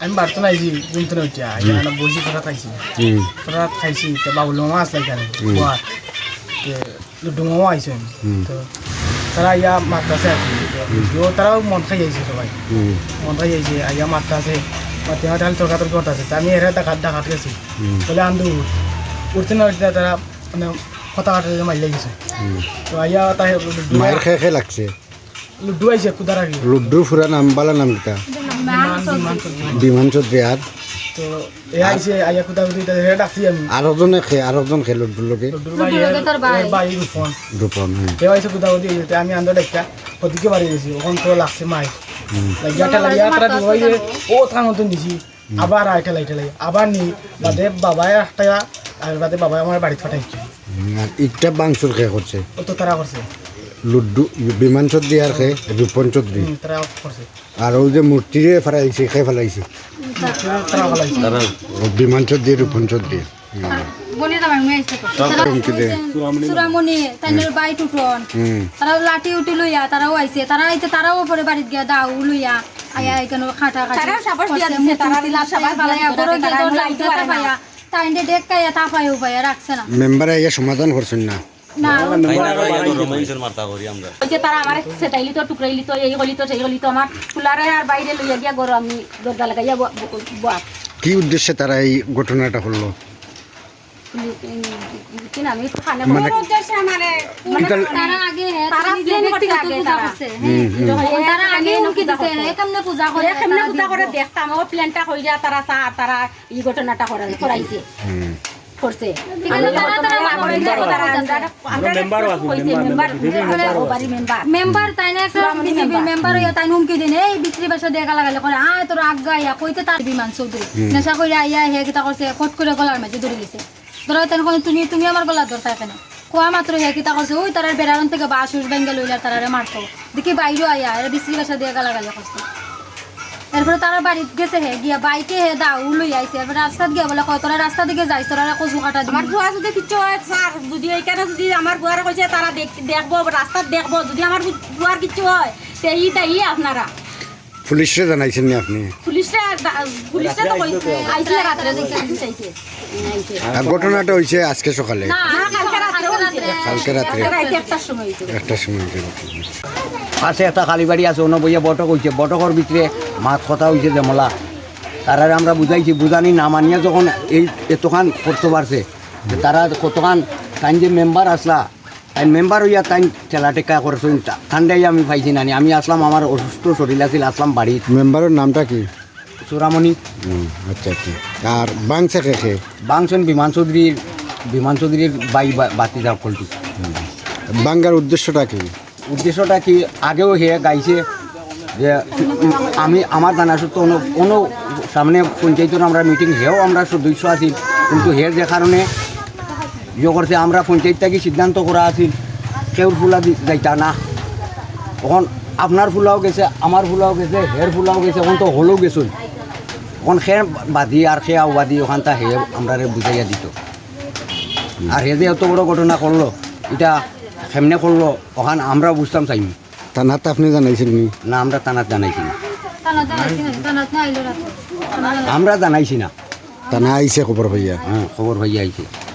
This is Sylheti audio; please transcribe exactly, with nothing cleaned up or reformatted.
আমি বাড়িত নাই, জি, ঘুম তো উঠিয়া, আইয়া হুম। না বইছি, ফরাত খাইছি। হুম। ফরাত খাইছি, তো বাবুল মামা আসলে এখানে। হুম। ওয়া, তে লুডু মামা আইছেন। হুম। তো তারা আইয়া মারতাছে আর কি। তো হুম। ও তারাও মদ খাই আইছে সবাই। হুম। মদ খাই আইছে, আইয়া মারতাছে। মারতে মারতে খালি তর্কাতর্কি করতাছে। তো আমি এরা ডাকাত, ডাকাত গেছি। হুম। বলে, "আন্দু উঠ।" উঠতে না উঠতে তারা মানে কথা কাটাকাটি মাইর লাগি গেছে। হুম। তো আইয়া তাই লুডু মাইর খেয়ে খেয়ে লাগছে। লুডু আইছে, কুদার আগে। লুডুর পুরা নাম, বালা নাম কিতা? বিমান, বিমান চৌধুরী। বিমান চৌধুরী আর? তো এ আইছে, আইয়া কুদাকুদি, তা হে ডাকছি আমি। আরোজনে খে, আরোজন খে লুডুর লগে? লুডুর ভাই, লুডুর লগে এর, তার ভাই। এর ভাই রূপন। রূপন, হ্যাঁ। হে আইছে কুদাকুদি, তে আমি আন্দা ডাকিয়া ওদিকে বাড়ি গেছি, ওখান তো লাগছে মাই। হুম। লাগিয়া ঠেলা দিয়া তারা দুবাই ও থান মতন দিছি। হুম। আবার আই ঠেলাই ঠেলাই, আবার নি, বাদে বাবায় একটা, আর বাদে বাবায় আমার বাড়িত পাঠাইছে। হুম, আর ইটা ভাঙচুর খে করছে? ও তো তারা করছে। লুডু, বিমান চৌধুরী আর খে, রূপন চৌধুরী। হুম, তারা করছে। আর ওই যে মূর্তিরে ফালাইছে, খে ফালাইছে? মূর্তিরে তারা ফালাইছে। তারা ও বিমান চৌধুরী, রূপন চৌধুরী। হুম। বলি দাও, আমি আইছি তো। সব তারা রকম কি দে? চুরামণি, তাইনর ভাই টুটন। হুম। তারা লাঠি উঠি লইয়া, তারাও আইছে। তারা আইতে, তারাও পরে বাড়িত গিয়া দাও লইয়া, আইয়া এখানে কাটা কাটি তারাও সাবাস দিয়া করছে, দিছে, তারা মুখে লাথি সবাই ফালাইয়া, বাড়ি বড় গিয়া তারা দৌড় লাইতে লাইতে তারা পাইয়া। তাইনরে ডেক কাইয়া তা পাইও পাইয়া রাখছে না। মেম্বারে আইয়া সমাধান করছেন না? না। তাই না, আরো ইয়া গরম হইছে, মারতা করি আমরা। ওই যে তারা আমারে সেটাইলি তো, টুকরাইলি তো, এই হলি তো, সেই হলি তো, আমার ফুলারে আর বাইরে লইয়া গিয়া গরু আমি দরজা লাগাইয়া ব-, ব-, ব-, কি উদ্দেশ্যে তারা এই ঘটনাটা করলো? কি নাম, একটু কানে মানে বলো। কোন উদ্দেশ্যে মানে, মানে কিতা তারা আগে, হ্যাঁ, তারা তুমি যে plan করছে ব্যক্তিগত আগে পূজা তারা। করছে, হুম, হুম। তারা আগে হুমকি দিছে, এ কেমনে পূজা করে, এ কেমনে পূজা করে দেখতাম, ও planটা কইরা তারা চা-, তারা এই ঘটনাটা করা-, করাইছে। হুম। করছে। ঠিক আছে, তারা, তারা, তারা, তারা, তারা, আমরা মেম্বারও আছি, কইছে, মেম্বার। মেম্বার, ও বাড়ি মেম্বার। মেম্বার, তাই না, একটা চুরামণি বিজেপির মেম্বার। মেম্বার হইয়া তাই হুমকি দিন, এই বিচরি বাসা দিয়ে গালাগালি করে, আয় তোর আজ্ঞা আইয়া, কইতে তার বিমান চৌধুরী। হুম। নেশা করে আইয়া হে কিতা করছে, ফট করে গলার মাঝে ধরে গেছে। ধরো, তাই কইন, "তুমি, তুমি আমার গলা ধরতায় কেনে?" কোয়া মাত্র হে কিতা করছে, ওই তারার বেড়ারন থেকে বাঁশ উশ ভাঙ্গা লইলা, তারারে মারতো। দেখি বাইরে আইয়া, এরা বিচরি বাসা দিয়ে গালাগালি করছে। এরপরে তারা বাড়িত গেছে হে, গিয়া বাইকে হে দাও লই আইছে। এরপরে রাস্তাত গিয়া বলে, "কয়, তোরা রাস্তা দিকে যাইস, তোরা কচু কাটা দিবি।" আমার ফুয়া যদি কিচ্ছু হয়, স্যার, যদি এইখানে যদি আমার ফুয়ারে কইছে, তারা দেখ-, দেখবো, রাস্তাত দেখবো, যদি আমার ফু-, ফুয়ার কিচ্ছু হয়, সেই দায়ী আপনারা। পুলিশরে জানাইছেন নি আপনি? পুলিশরে দা-, পুলিশরে তো কই-, আইছে রাত্রে দেখতে চাইছে। আর ঘটনাটা হইছে আজকে সকালে? না, না, কালকে রাত্রে হইছে। কালকে রাত্রে? কালকে রাত্রে একটার সময় হইছে। একটার সময় হইছে। পাশে একটা খালি বাড়ি আছে, অনো বইয়া বটক হইছে। বটকর ভিতরে মাত কথা হইছে যে মলা। তারারে আমরা বুঝাইছি, বুঝানি না মানিয়া যখন এই এতখান করতে পারছে, যে তারা কতখান, তাইন যে মেম্বার আসলা, তাইন মেম্বার হইয়া তাইন ঠেলা টেক্কা করছইন, তা-, তানরে আমি পাইছি না নি। আমি আসলাম, আমার অসুস্থ শরীর আছিল, আসলাম বাড়িত। মেম্বারর নামটা কি? চূড়ামণি। হুম, আচ্ছা, আচ্ছা। আর ভাঙছে কে কে? ভাঙছইন বিমান চৌধুরীর, বিমান চৌধুরীর ভাই বা-, ভাতিজা অকলটি। হুম। ভাঙ্গার উদ্দেশ্যটা কি? উদ্দেশ্যটা কি? আগেও হে গাইছে যে, উম, আমি, আমার জানা সত্ত্বে অন্য, অন্য সামনে পঞ্চায়েতর আমরা মিটিং, হেও আমরা সদস্য আছি, কিন্তু হের যে কারণে ইয়ে করছে, আমরা পঞ্চায়েত থাকি সিদ্ধান্ত করা আছিল, কেউর ফুলা দি-, যাইতা না। এখন আপনার ফুলাও গেছে, আমার ফুলাও গেছে, হের ফুলাও গেছে, এখন তো হলেও গেছইন। এখন সে বাদী আর সে আওবাদী, ওখানটা হে আমরারে বুঝাইয়া দিত। আর হে যে এত বড় ঘটনা করলো, এটা কেমনে করলো, ওখান আমরাও বুঝতাম চাইনি। থানাত আপনি জানাইছেন নি? না, আমরা থানাত জানাইছি না। থানাত জানাইছি না, থানাত না আইলো রাতে। আমরা জানাইছি না। থানা আইছে খবর পাইয়া? হ্যাঁ, খবর পাইয়া আইছে।